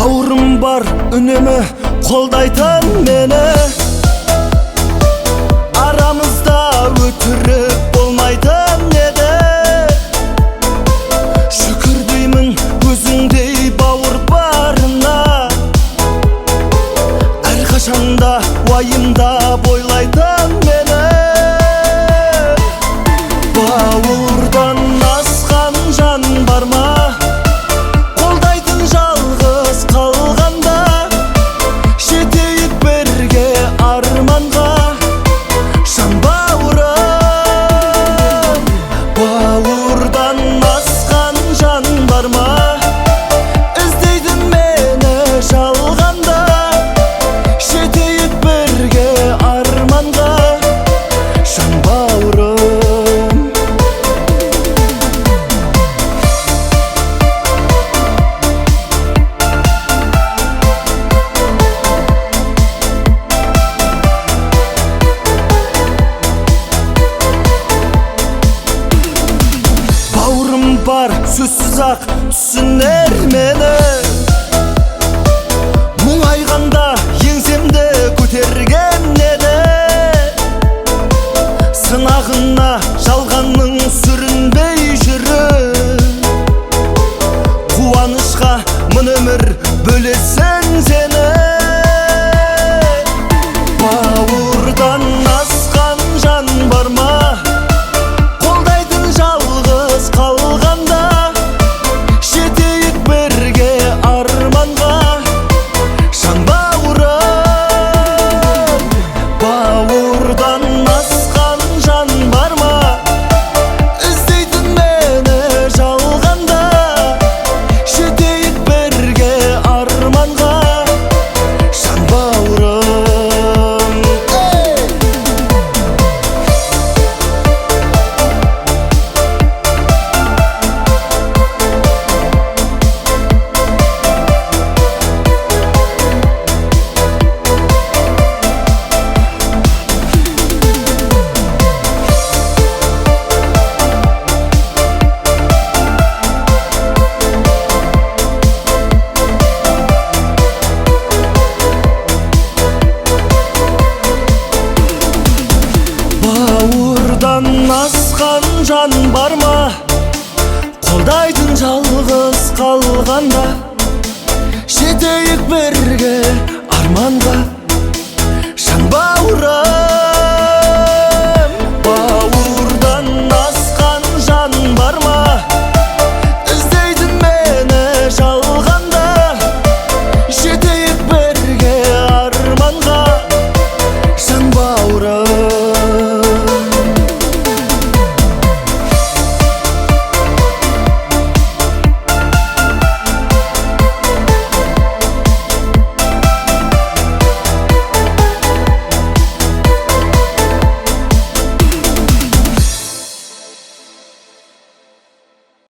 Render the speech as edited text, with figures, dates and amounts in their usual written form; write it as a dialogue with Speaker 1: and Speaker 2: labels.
Speaker 1: Бауырым бар үнемі қолдайтын мені. Арамызда өтірік болмайтын еді. Шүкір деймін өзіңдей бауыр барына. Әрқашанда уайымдап ойлайтын мені. Бауырдан асқан жан бар ма? Қолдайтын жалғыз қалғанда. Жетейік бірге арманға, жан бауырым. Бауырдан асқан жан бар ма? Іздейтін мені жалғанда. Жетейік бірге арманға, жан бауырым. Бауырым бар сөзсіз ақ түсінер мені. Мұңайғанда еңсемді көтерген еді. Сынағына жалғанның сүрінбей жүріп, қуанышқа мың өмір бөлесін сені. Бауырдан асқан жан бар ма? Қолдайтын жалғыз қалғанда. Жетейік бірге арманға, жан бауырым. Бауырдан асқан жан бар ма? Іздейтін мені жалғанда. Жетейік бірге арманға, жан бауырым. Ey! Бауырдан асқан жан бар ма? Қолдайтын жалғыз қалғанда. Жетейік бірге арманға.